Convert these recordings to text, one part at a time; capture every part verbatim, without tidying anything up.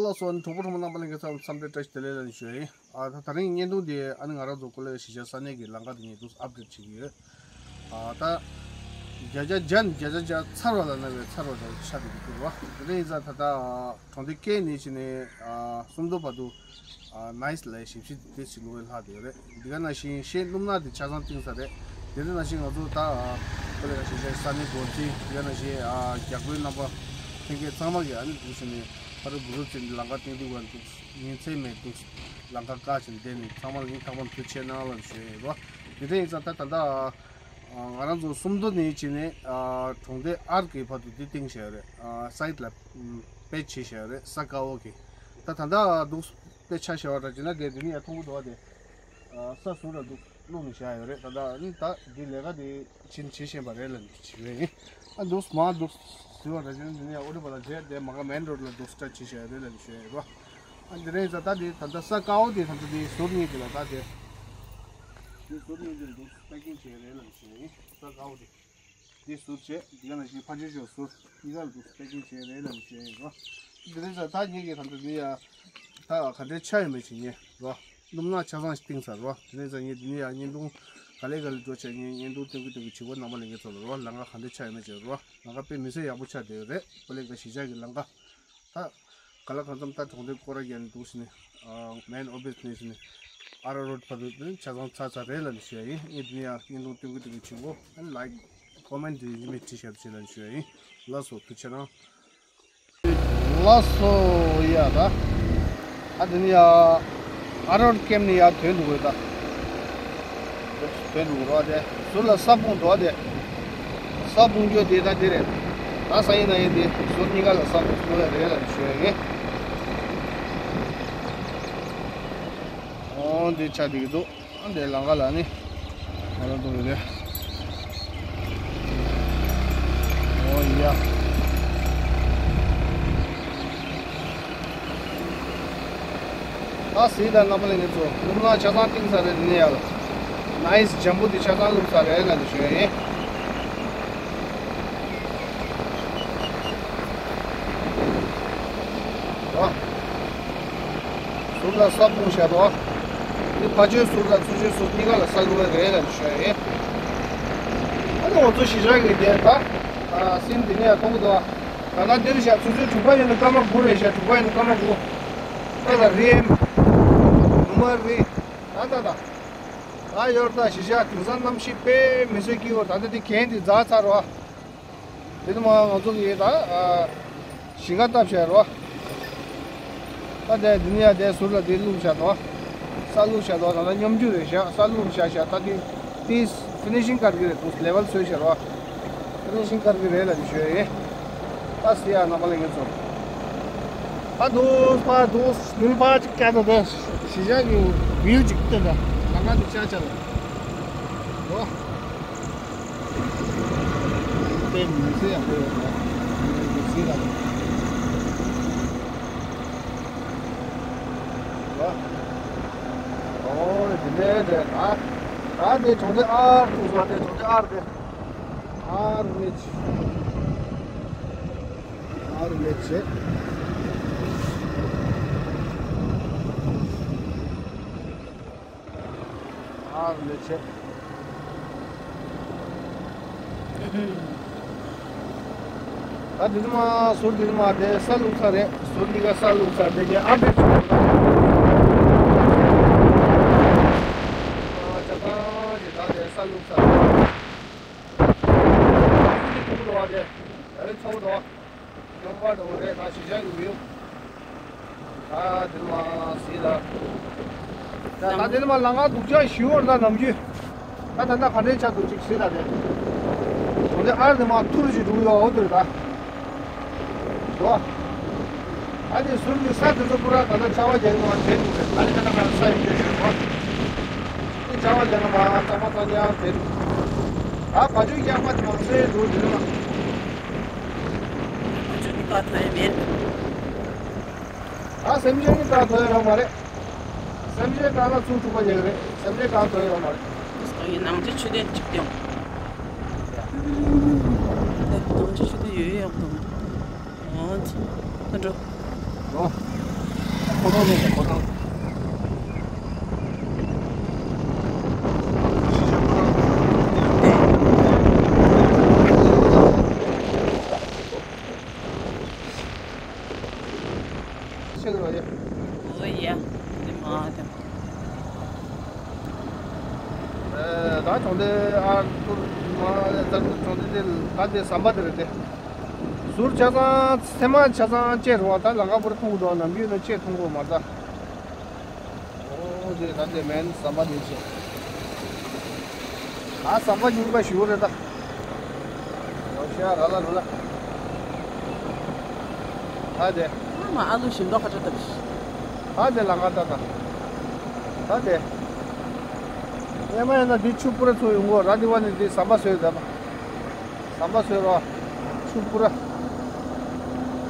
ལགས་སོ། གྲོགས་པོ་གྲོགས་མོ་རྣམ་པ་ལྷན་རྒྱས་ཚང་མ་འཚམས་འདྲི་བཀྲ་ཤིས་བདེ་ལེགས་ལ་ཞུ་ཡ་ཡིན། ཨ་ད་ད་རིང་བརྙན་ཐུང་འདི་ཨ་ནི་ང་རང་ཚོ་ཀོ་ལི་གཞིས་ཆགས་ས་གནས་ཀྱི་ལམ་ཁ་དེ་ཉིད་དུ་ཨབ་ཌེཊ་བྱེད་ཀྱི་ཡོད། ཨ་ད་བརྒྱ་ཆ་བརྒྱ་ནས་བརྒྱ་ཆ་བརྒྱ་ཚར་བ་ལ་ན་བའི་ཚར་བ་དང་ཆ་དེ་གི་འདུག་རོ། དེ་འདྲ་ཡིན་ཙང་ད་ལྟ་གྲོང་སྡེ་ཀེ་ནས་བྱས་ནས་ཨ་སུམ་མདོ་བར་དུ་ཨ་ནའིས་ལ་ཞིབ་བཤེར་དེ་ཞིག་ལུགས་ལྷག་བསྡད་ཡོད་རེད། འདི་ག་ནང་བཞིན་ཤེས་སྣུམ་ནག་དེ་ཆ་ཚང་བཏིང་ས་རེད། དེ་འདྲ་ནང་བཞིན་ང་ཚོ་ད་ཨ་ཀོ་ལི་གཞིས་ཆགས་ས་གནས་འགོ་འཛིན་འདི་ག་ནང་བཞིན་ཨ་རྒྱ་སྒོའི་རྣམ་པ་ལྷན་རྒྱས་ཚང་མ་གི་ཨ་ནི་འདུག་བྱས་ནས། ཕ་རུ་བུ་རུ་ཙི་ལམ་ཁ་སྟེང་དུ་བ་འདུག་ཉིན་མཚན་མེད་འདུག་ལམ་ཁ་བཀག་ཅིང་བསྡད་ནས་ཚང་མ་ལ་སྙིང་ཐག་པ་ནས་ཐུགས་རྗེ་གནང་ལ་ཞུ་ཡ་ཡིན་རོ། དེ་འདྲ་ཡིན་ཙང་ད་ད་ལྟ་ང་རང་ཚོ་སུམ་མདོ་ནས་བྱས་ནས་གྲོང་སྡེ་ཨར་གྱི་བར་དུ་དེ་བཏིང་བཞག་ཡོད་རེད། སའིཌ་ལ་དཔེ་བྱས་བཞག་ཡོད་རེད། ས་དཀར་པོ་གི་ད་ད་ལྟ་འདུག་དཔེ་ཆ་བཞག་པ་འདྲ་བྱས་ན་དེ་དེ་ནི་ཡ་མཐོང་གི་འདུག་བ། དེ་ས་ཟུར་ལ་འདུག་བླུགས་ནས་བཞག་ཡོད་རེད། ད་ལྟ་ནི་ད་འདི་ལས་ཀ་དེ་བྱིན་བྱེད་བཞིན་པ་རེད་ལ་ནི་བྱེད་ཡོད་ཡིན། ཨ་འདུག་མ་འདུག་ཟེར་བ་འདྲ་བྱས་ན་འདི་ནས་ཨོ་ཌི་པ་ལ་བྱས་དེ་མ་ག་མེན་རོ་ཌི་ལ་འདུག་སྟ་བྱེད་བཞག་ཡོད་རེད་ལ་ནི་བྱེད་ཡོད་རོ། ཨ་འདི་རེད་ས་ད་དེ་ད་ལྟ་ས་དཀར་པོ་དེ་ད་ལྟ་དེ་ཟུར་གཉིས་དེ་ལ་ད་དེ་དེ་ཟུར་གཉིས་དེ་འདུག་པེ་ཀིང་བྱས་རེད་ལ་ནི་བྱེད་ཡོད་ཡིན། ས་དཀར་པོ་དེ། འདི་ཟུར་བྱས། འདི་ག་ནང་བཞིན་ཕར་ཕྱོགས་ཕྱོགས་ཟུར། གཉིས་ཀ་ལ་འདུག་པེ་ཀིང་བྱས་རེད་ལ་ནི་བྱས་ཡིན་རོ། འདི་རེད་ས་ད་ངེད་ཀྱི་ད་ལྟ་འདི་ཡ་ད་ག་འདྲའི་ཆ་ཡོད་མེད་ཅིག་ངེས་རོ། སྣུམ་ནག་ཆ་ཚང་ཞིག་བཏིང་ཚར་རོ། དེ་རེད་ས་ངེད་འདི་ནས་ཡ་བརྙན་ཐུང་ག་ལེ་ག་ལེ་འགྲོ་བྱས་ངེད་བརྙན་ཐུང་སྟོན་གི་སྟོན་གི་བྱེད་སྒོ་རྣམ་པ་ལེན་མཁན་ཚོ་ལ་རོ། ལམ་ཁ་ག་འདྲའི་ཆ་ཡོད་མེད་ཅིག་རོ། ལམ་ཁ་དཔེ་མི་སྲིད་ཡག་པོ་ཆགས་བསྡད་ཡོད་རེད། པོ་ལེ་ག་གཞིས་ཆགས་ཀྱི་ལམ་ཁ། ད་ག་ལ་གང་འཚམ་ད་གྲོང་སྡེ་སྐོར་ར་རྒྱག་ནས་འདུག་ཟེར་ནས། མེན་ཨོ་ཕི་སི་ནས་ཟེར་ནས། ཨ་ར་རོ་ཌི་བར་དུ་ཆ་ཚང་ཚར་ཚར་རེད་ལ་ནི་ཞུ་ཡ་ཡིན། ངས་འདི་ནས་ཡང་བརྙན་ཐུང་སྟོན་གི་སྟོན་གི་བྱེད་དགོས། ཨ་ནི་ལའིཀ་ཀོ་མེན་ཊི་འདི་ཡིན་མིན་བྲིས་བཞག་བྱེད་ལ་ནི་ཞུ་ཡ་ཡིན། ལགས་སོ་ཐུགས་རྗེ་གནང་། ལགས་སོ་ཡ་ད། ཨ་འདི་ནས་ཡ། ཨ་རོར་ཀེམ་ནས་ཡར་ཐོན་འདུག་གོ་ད། ཐོན་འདུག་རོ་དེ། ཟུར་ལ་ས་སྤུངས་འགྲོ་དེ། ས་སྤུངས་རྒྱུ་དེ་ད་དེ་རེད། ད་ས་ཡིན་ན་ཡིན་དེ་ཟུར་གཉིས་ཀ་ལ་ས་སྤུངས་ཐུབ་ཡ་རེད་ལ་ཞུ་ཡ་ཡིན། ཨོ་འདི་ཆ་འགྲིག་གི་འདུག་ཨ་འདི་ལམ་ཁ་ལ་ནི། ང་རང་འདུག་ཡོད་རེད། ཨོ་ཡ། ད་གཟིགས་དང་རྣམ་པ་ལྷན་རྒྱས་ཚོ། སྣུམ་ནག་ཆ་ཚང་བཏིང་ཚར་རེད། འདི་ནས་ཡར་ལ་ནའིས་འཇམ་པོ་འདི་ཆ་ཚང་བླུགས་ཚར་རེད་ལ་འདི་ཞུ་ཡ་ཡིན། ཨོ། ཟུར་ལ་ས་སྤུངས་བཞག་འདུག་འདི་ཕར་ཕྱོགས་ཟུར་དང་ཚུར་ཕྱོགས་ཟུར་གཉིས་ཀ་ལ་ས་བླུགས་པ་རེད་ལ་འདི་ཞུ་ཡ་ཡིན། ཨ་ནི་ང་ཚོ་གཞིས་ཆགས་ཀྱི་དེ་ད་ཨ་སིམ་འདི་ནས་ཡར་གཏོང་གི་འདུག་ད་ལྟ་འདིར་བཞག་ཚུར་ཚུར་དྲུག་པ་ཡོད་ན་སྐར་མ་དགུ་རེད་བཞག་དྲུག་པ་ཡོད་ན་སྐར་མ་དགུ། ད་ལ་རིམ། ནུ་མ་རི། ད་ད་ད། ད་ཡོར་ད་གཞིས་ཆགས་དེང་སང་གནམ་གཤིས་དཔེ་མི་སྲིད་སྐྱིད་པོ། ད་ལྟ་དེ་གན་དེ་འཛག་ཚར་བ། དེ་ནི་མ་ང་ཚོ་གིས་ད་ཨ་ཞིང་ཁ་བཏབ་བཞག་རོ། ད་དེ་འདི་ནས་ཡར་དེ་ཟུར་ལ་དེ་བླུགས་བཞག་འདུག་ས་བླུགས་བཞག་འདུག་ད་ལྟ་སྙོམས་འཇུག་རེད་བཞག་ས་བླུགས་བཞག་བཞག་ད་དེ་དེ་ཕི་ནི་ཤིང་ཀར་གི་རེད་འདུག་ལེ་ཝལ་བཟོས་བཞག་རོ། ཕི་ནི་ཤིང་ཀར་གི་རེད་ལ་ནི་ཞུ་ཡ་ཡིན། ད་སི་ཡ་རྣམ་པ་ལྷན་རྒྱས་ཚོ། ཕ་དུས་ཕ་དུས་ནུལ་ཕ་ཅིག་བསྐྱལ་ད་དེ་གཞིས་ཆགས་ཀྱི་བིའུ་ཅིག་སྟོན་ད། ལམ་ཁ་དེ་ཆ་ཆ་ལ། འོ། དེ་མི་ཚེ་ཡག་པོ་ཡོད་ན་མི་ཚེ་ལ། འོ། འོ་དེ་ནས་དེ་ད་ད་དེ་གྲོང་སྡེ་ཨར་དུ་བཟོ་དེ་གྲོང་སྡེ་ཨར་དེ་ཨར་ལེ་ཆི་ཨར་ལེ་ཆི། ཨ་ལེ་ཆེ། ད་འདི་ནི་མ་ཟུར་འདི་ནི་མ་དེ་ས་བླུགས་ཚར་རེད། ཟུར་འདི་ག་ས་བླུགས་ཚར་དེ་གའི་ཨ་བེ་ཆུ་ད་དེ་ས་བླུགས་ཚར་རེད། འདི་ཐུག་འགྲོ་བ་དེ་ད་རེ་ཚོགས་འགྲོ་བ། ཡོང་པ་འགྲོ་རེད། ད་གཞིས་ཆགས་ཀྱི་མི་ཡོང་། ད་དེ་ནི་མ་སྲིད་ད། ད་ད་དེ་ནི་མ་ལམ་ཁ་སྡུག་ཅག་ཞུ་བར་ད་ནམ་རྒྱུན། ད་ད་ད་ག་འདྲའི་ཆ་འདུག་ཅིག་སྲིད་ད་དེ། འོ་དེ་ཨར་དེ་མ་ཐུར་ཞིག་འགྲོ་ཡོད་འོ་དེ་རེད་ད། འགྲོ། ཨ་དེ་ཟུར་གྱི་ས་དེ་ཚོ་པུ་ར་ད་ད་ཆར་པ་རྒྱག་གི་མ་བྱེད་འདུག་རེད། ཨ་དེ་ད་ད་ས་ཡོད་རྒྱུ་རེད་བ། དེ་ཆར་པ་རྒྱག་ན་མ་གཙང་མ་གཙང་རྐྱང་བྱེད་འདུག་ད་བ་ཕྱུགས་རྒྱག་པ་དེ་མ་སེ་འགྲོ་དེ་རེད་མ། ཁོ་ཚོ་ནི་བཀའ་ཐོན་མེད། ད་སེམས་ཅན་ནི་བཀའ་ཐོན་ཡོད་མ་རེད། སེམས་ཅན་བཀའ་ན་ཚུར་འཁྲུག་པ་ཡོད་རེད། སེམས་ཅན་བཀའ་ཐོན་ཡོད་མ་རེད། ད་ཡིན་ནང་ཆེ་ཆུ་ལྡན་གཅིག་ཀྱང་། ད་ནང་ཆེ་ཆུ་ལྡན་ཡོད་ཡག་དང་། ཨོ་ཙི། ད་འགྲོ། ཨོ། ཤེས་རོགས་ཡ། ཨོ་ཡ། འདི་མ་དང་། ཨེ། ད་གྲོང་སྡེ་ཨ་ཐུར་མ་ལ་ད་གྲོང་སྡེ་དེ་ད་དེ་ཟམ་པ་དེ་རེད་དེ། ཟུར་ཆ་ཚང་སེ་མ་ཆ་ཚང་བཅད་རུང་བ། ད་ལམ་ཁ་པུར་ཐུང་འདུག་ནམ་རྒྱུན་ནས་བཅད་ཐུང་རུང་མ་ད། ཨོ་དེ་ད་དེ་མེན་ཟམ་པ་དེ་བཅད། ད་ཟམ་པ་རྙིང་པ་ཞུ་རེད་ད། ཡོ་ཤ་ར་ལ་རུ་ལ། ད་དེ། ཨ་མ་ཨ་ལུ་ཞིམ་མདོག་ཁ་བྲལ་ལྟ་བུ་ཞིག་ད་དེ་ལམ་ཁ་ད་ད། ད་དེ། ཡ་མ་ཡ་ན་དེ་ཆུ་པུ་ར་ཚོ་ཡོང་གོ་ར་དེ་བ་ནི་དེ་ཟམ་པ་བཟོས་ད་པ། ཟམ་པ་བཟོས་རོ། ཆུ་པུ་ར།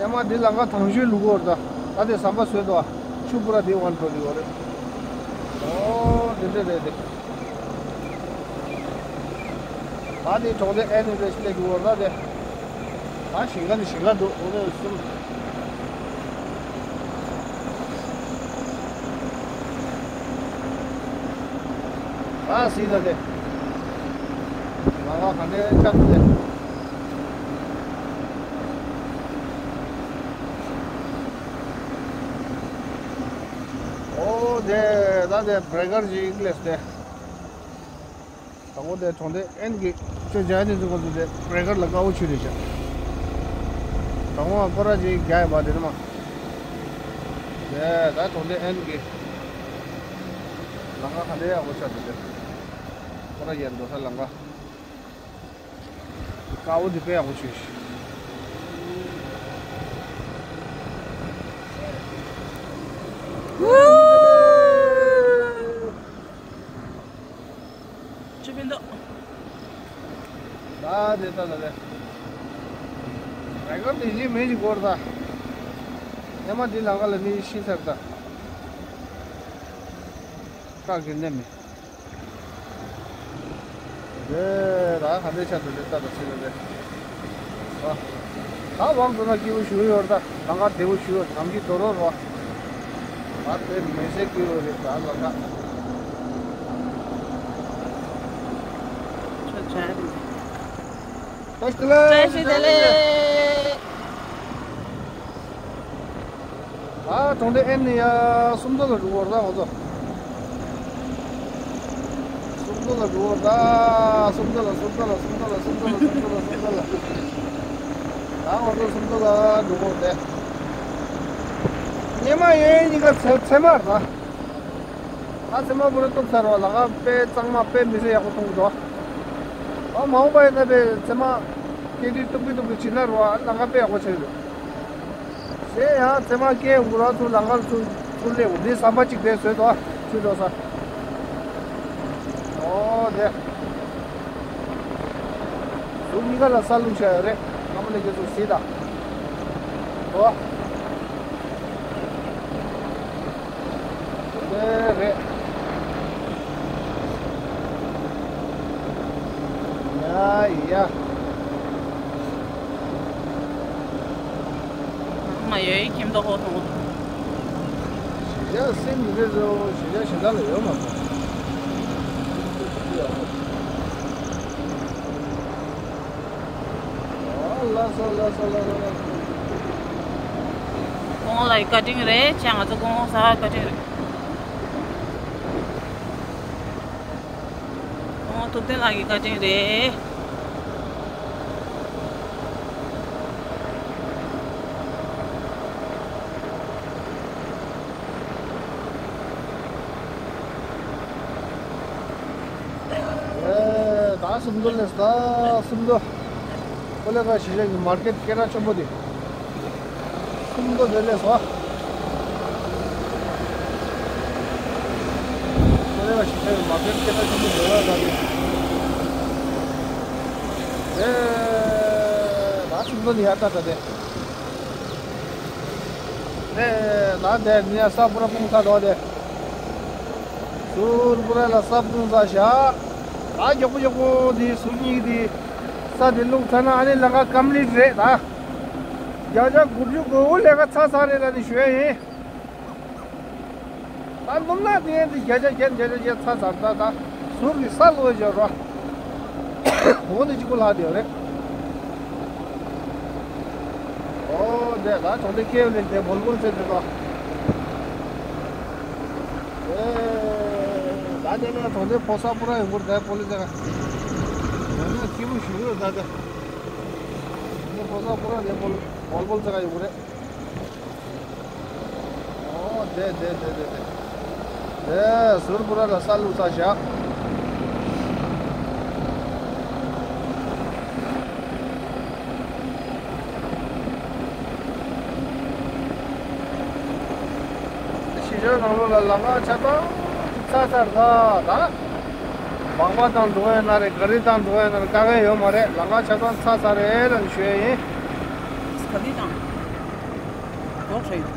ཡ་མ་དེ་ལམ་ཁ་དང་ཤོས་ལུག་གོ་ར་ད། ད་དེ་ཟམ་པ་བཟོས་དོ། ཆུ་པུ་ར་དེ་ཝན་པོ་དེ་གོ་རེད། ཨོ་དེ་འདྲ་རེད་དེ། ད་དེ་གྲོང་སྡེ་ཨེ་ནི་རེ་ཤི་ལེ་གི་འོར་ད་དེ། ད་ཞིང་ཁ་ནི་ཞིང་ཁ་འདུག་འོ་དེ་གསུམ། ད་སི་ད་དེ། ང་ང་ག་ནས་ཆགས་དེ། ཨོ་དེ་ད་དེ་བྲེ་ཀར་ཇི་ཨིང་ལེས་དེ། དང་པོ་དེ་གྲོང་སྡེ་ཨེན་གྱི་ཆོས་རྒྱལ་ནས་འཛུགས་པ་དེ་བྲེ་ཀར་ལ་དཀར་པོ་ཆུ་རེད་ཤག་དང་པོ་སྐོར་ར་ཅིག་རྒྱག་ཡོད་པ་དེ་ནི་མ། དེ་ད་གྲོང་སྡེ་ཨེན་གྱི་ལམ་ཁ་ག་འདྲ་ཡག་པོ་ཆགས་འདུག་དེ། སྐོར་ར་ཡར་འགྲོ་ས་ལམ་ཁ་དཀར་པོ་དེ་དཔེ་ཡག་པོ་ཆུ་ཤག་ཆུ་ཕན་འདུག་ད་དེ་ལྟ་ལ་རེད། རེ་སྐབས་དེ་བཞིན་མེ་ཞིག་འགོར་ད། ཉི་མ་འདི་ལམ་ཁ་ལ་མི་ཤི་ཚར་ད། བཀག་གི་ནས་མེད། རེད་ད་ག་འདྲའི་ཆ་འདུག་རེད་ད་ད་ཚེ་རེད་རེད། ཨ། ད་བང་དུ་ན་སྐྱིད་པོ་ཞུ་ཡོད་ད། ལམ་ཁ་བདེ་པོ་ཞུ་ཡོད། ནམ་གྱི་དོ་རོ་རོ། ད་དེ་མི་ཟེར་གྱི་ཡོད་རེད་ད་ལམ་ཁ། བཀྲ་ཤིས་བདེ་ལེགས། ཨ་གྲོང་སྡེ་ཨེན་ནི་ཡ་སུམ་མདོ་ལ་འགྲོ་བར་ད་ང་ཚོ། སུམ་མདོ་ལ་འགྲོ་བར་ད། སུམ་མདོ་ལ་སུམ་མདོ་ལ་སུམ་མདོ་ལ་སུམ་མདོ་ལ་སུམ་མདོ་ལ་སུམ་མདོ་ལ། ད་ང་ཚོ་སུམ་མདོ་ལ་འགྲོ་བར་ད། ཉི་མ་ཡོད་ཉིན་ཀ་ཚེ་ཚེ་མར་ད། ད་ཚེ་མ་བུ་རུ་གཏུབ་ཚར་བ་ལ་ང་དཔེ་གཙང་མ་དཔེ་མི་ཚེ་ཡག་པོ་མཐོང་གི་འདུག་ཨ་མ་འོངས་པ་ཡིན་ན་དཔེ་ཚེ་མ་སྐྱེ་དུས་གཏུབ་གི་གཏུབ་གི་བྱིན་ན་རོ་ཨ་ལ་ང་དཔེ་ཡག་པོ་ཆགས་ཡོད། ཞེས་ཡང་ཚེ་མ་སྐྱེ་འགུལ་བ་ཚུར་ལ་ང་ཚུར་ཚུར་སླེབས་འདི་ཟམ་པ་གཅིག་དེ་བཟོས་ཏོ་ཚུར་འགྲོ་ས། ཨོ་དེ། ཟུར་གཉིས་ཀ་ལ་ས་བླུགས་བཞག་ཡོད་རེད། སྔ་མོ་ལས་ཀྱི་ཟུར་སྲིད་དང་། ཨོ། དེ་རེད། ཡ་ཡ། ང་ཡོད་ཁྱིམ་ཐོག་ཧོ་ཐོང་། གཞིས་ཆགས་སེམས་མི་རེ་རེ་བོ་གཞིས་ཆགས་གཞན་དག་ལ་ཡོད་མ་སོང་། ཨོ་ལགས་སོ་ལགས་སོ་ལགས་སོ་ལགས་སོ། སྐུ་ངོ་ལགས་ཀྱི་བཀའ་དྲིན་རེད། ཁྱེད་ང་ཚོ་སྐུ་ངོ་ས་བཀའ་དྲིན་རེད། ཨོ་ཐུབ་བསྟན་ལགས་ཀྱི་བཀའ་དྲིན་རེད། ཨེ་ད་སུམ་མདོ་ལས་ད་སུམ་མདོ། ཀོ་ལེ་ག་གཞིས་ཆགས་ཀྱི་མར་ཀེཊ་སྐད་གྲགས་ཆེན་པོ་དེ། སུམ་མདོ་དེ་ལས་སོ། ཁོ་རེ་བ་ཞིག་ཆེ་བའི་མ་ཕེབས་སྐད་ཆ་ཆེན་པོ་འདོད་ལ་རག་གི། ཨེ་ད་སུམ་མདོ་ནི་ཡར་ལྟ་ལྟ་དེ། ཨེ་ད་དེ་ནི་ས་པུ་ར་སྤུངས་ས་འགྲོ་དེ། ཟུར་པུ་ར་ལ་ས་སྤུངས་ས་བཞག་ད་མགྱོགས་པོ་མགྱོགས་པོ་དེ་ཟུར་གཉིས་དེ། ས་དེ་བླུགས་ཚར་ན་ཨ་ནི་ལམ་ཁ་ཀམ་པི་ལིཊ་རེད་ད། བརྒྱ་ཆ་དགུ་བཅུ་གོ་དགུ་ལས་ཀ་ཚར་ཚར་རེད་ལབ་ནས་ཞུ་ཡ་ཡིན། ཨ་ནུབ་ནག་དེ་ཡན་དེ་བརྒྱ་ཆ་བརྒྱད་བརྒྱ་ཆ་བརྒྱད་ཚར་ཚར། ད་ད་ཟུར་གྱི་ས་ལོག་བཞག་རོ། འོ་དེ་གཅིག་པུ་ལྷག་དེ་རེད། ཨོ་དེ་ད་གྲོང་སྡེ་ཁེབ་ལེན་དེ་བོལ་བོལ་ཟེར་དེ་དོ། ཨེ་ད་དེ་ནས་གྲོང་སྡེ་ཕོ་ས་པུ་ར་ཡོང་གུར་དེ་པོ་ལི་ཟེར། ཡང་ན་སྐྱིད་པོ་ཞུ་རོ་ད་དེ། གྲོང་སྡེ་ཕོ་ས་པུ་ར་དེ་བོལ་བོལ་ཟེར་ཡོང་གུར་རེད། ཨོ་དེ་དེ་དེ་དེ་དེ། དེ་ཟུར་པུ་ར་ལ་ས་བླུགས་ས་བཞག། ཕྱི་ཤོག་ནང་ལོགས་ལ་ལམ་ཁ་ཆ་ཚང་ཚར་ཚར་ད་ད། སྦག་སྦག་བཏང་འགྲོ་ཡ་ན་རེད། ག་རེ་བཏང་འགྲོ་ཡ་ན་རེད། དཀའ་ངལ་ཡོད་མ་རེད། ལམ་ཁ་ཆ་ཚང་ཚར་ཚར་རེད་ལབ་ནས་ཞུ་ཡ་ཡིན། ག་རེ་བཏང་། ལོག་རེད།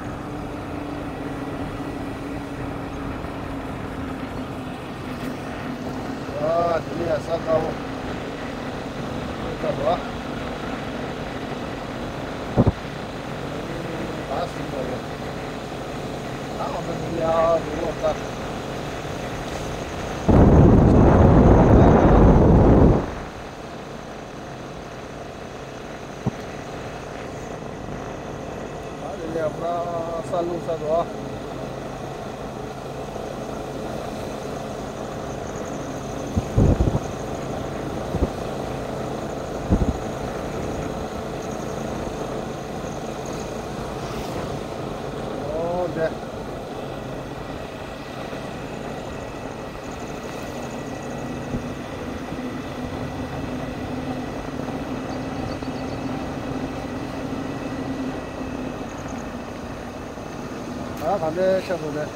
ཨ་དེ་ནས་ཡ་ས་དཀར་པོ། ས་དཀར་པོ། ད་སྲིད་པ་རེད། ད་འོ་ན་དེ་ནས་ཡ་རུ་ལོག་ད། ཨ་རེ་ཡ་པ་ས་ལུག་ས་རོ། ཨོ་དེ། ད་ག་འདྲའི་ཤ་ཚ་རེད།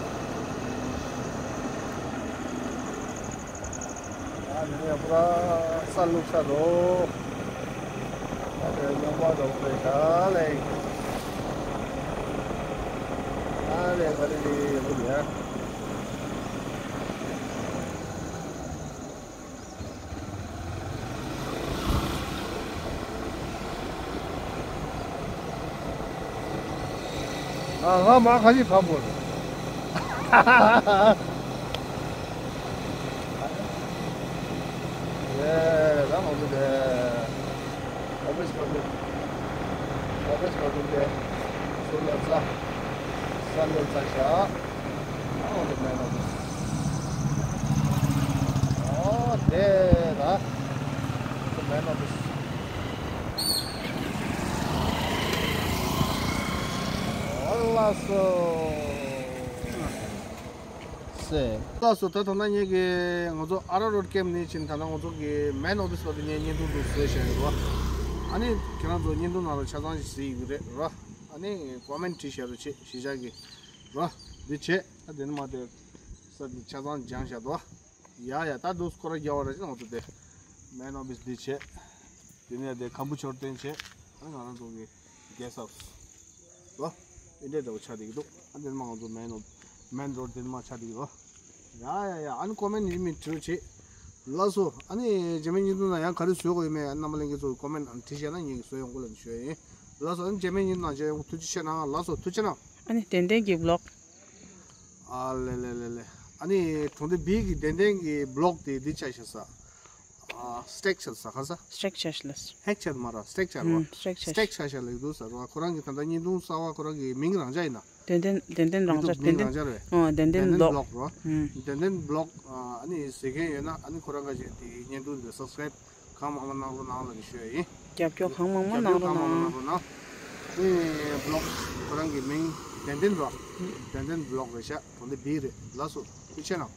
ད་ནི་ཡ་པུ་ར་ས་ལུག་ས་རོ། ད་དེ་རྙོག་པ་རོགས་པའི་ད་ལེ། ད་ལེ་ག་རེ་རེད་ཡ་པུ་ར། ང་ང་མ་ཁ་ཤས་ཁ་པོ་རེད། ཨེ་ད་ང་ཚོ་དེ་ཨོ་ཕིས་ཁ་པོ། ཨོ་ཕིས་ཁ་པོ་དེ་སུ་ལ་ཚ་ས་ལ་ཚ་ཤ། ཨོ་དེ་མེད་ནོ་དེ། ཨོ་དེ་ད། དེ་མེད་ནོ་དེ། ཨོ་ལགས་སོ། སེ། ལགས་སོ། ད་ད་ལྟ་ངེད་ཀྱི་ང་ཚོ་ཨ་ར་རོ་ཊི་ཀེམ་ནས་ཕྱིན། ད་ལྟ་ང་ཚོ་གི་མེན་ཨོ་ཕིས་ལ་དེ་ནས་བརྙན་ཐུང་འདུག་བཟོས་བཞག་ཡོད་རེད་བ། ཨ་ནི་ཁྱེད་རང་ཚོ་བརྙན་ཐུང་ནང་ལ་ཆ་ཚང་ཞིག་གཟིགས་ཡོད་རེད་ར། ཨ་ནི་ཀོ་མེན་བྲིས་བཞག་རོགས་བྱེད། གཞིས་ཆགས་ཀྱི་ར། འདི་བྱས། ད་དེ་ནས་མ་དེ་ས་འདི་ཆ་ཚང་སྦྱངས་བཞག་འདུག་བ། ཡ་ཡ། ད་འདུག་སྐོར་ར་རྒྱག་པ་ར་ཅི་ང་ཚོ་དེ་མེན་ཨོ་ཕིས་འདི་བྱས། དེ་ནས་དེ་ཁམ་བུ་མཆོད་རྟེན་བྱས། ཨ་ང་རང་ཚོ་གི་གེ་སི་ཧའུ་སི་ལ་ཨེ་འདྲས་འདྲ་བོ་ཆགས་བསྡད་ཀྱི་འདུག་ཨ་དེ་ནས་མ་ང་ཚོ་མེན་ཨོ་མེན་རོཌ་དེ་ནས་མ་ཆགས་བསྡད་ཀྱི་འདུག་ཡ་ཡ་ཡ། ཨ་ནི་ཀོ་མེན་ཡིན་མིན་བྲིས་བྱེད། ལགས་སོ། ཨ་ནི་རྗེས་མའི་བརྙན་ཐུང་ནང་ཡང་ག་རེ་བཟོ་དགོས་ཡོད་མེད་རྣམ་པ་ལྷན་རྒྱས་ཚོ་ཀོ་མེན་བྲིས་བྱས་ན་ངེད་ཀྱིས་བཟོ་ཡོང་གི་ལབ་ནས་ཞུ་ཡ་ཡིན། ལགས་སོ། ཨ་ནི་རྗེས་མའི་བརྙན་ཐུང་ནང་མཇལ་ཡོང་། ཐུགས་རྗེ་ཆེ་གནང་། ལགས་སོ། ཐུགས་རྗེ་གནང་། ཨ་ནི་ཏན་ཏན་གྱི་བི་ལོག་ཨ་ལེ་ལེ་ལེ་ལེ། ཨ་ནི་གྲོང་སྡེ་བི་གི་ཏན་ཏན་གྱི་བི་ལོག་དེ་འདི་ཆགས་ཤག་ས། ཨ་སི་ཊེག་ཆགས་ས། ག་ས། སི་ཊེག་ཆགས་ཤག་ལ། ཧེག་ཆགས་མ་ར། སི་ཊེག་ཆགས་ར། ཨུམ། སི་ཊེག་ཆགས་ཤག་སི་ཊེག་ཆགས་ཤག་ལབ་འདུག་ས་ར། ཁོ་རང་གི་ད་ལྟ་བརྙན་ཐུང་གསར་བ་ཁོ་རང་གི་མིང་རང་འཇགས་ཡིན་ན། ཏན་ཏན་ཏན་ཏན་ཡུ་ཊུབ་བི་ལོག་མིང་རང་འཇགས་རེད། ཨོ་ཏན་ཏན་ཏན་ཏན་བི་ལོག་བི་ལོག་ར། ཨུམ། ཏན་ཏན་བི་ལོག་ཨ་ནི་གཟིགས་མཁན་ཡོད་ན་ཨ་ནི་ཁོ་རང་ག་ཅིག་དེ་བརྙན་ཐུང་འདི་སབ་སི་ཀ་རེབ་གང་མང་མང་གནང་རོགས་གནང་ལབ་ནས་ཞུ་ཡ་ཡིན། རྒྱབ་སྐྱོར་གང་མང་མང་གནང་རོགས་གནང་། རྒྱབ་སྐྱོར་གང་མང་མང་གནང་རོགས་གནང་། ཨེ་བི་ལོག་ཁོ་རང་གི་མིང་ཏན་ཏན་ར། ཏན་ཏན་བི་ལོག་རེད་ཤག་གྲོང་སྡེ་བི་རེད། ལགས་སོ། ཐུགས་རྗེ་ཆེ་གནང་།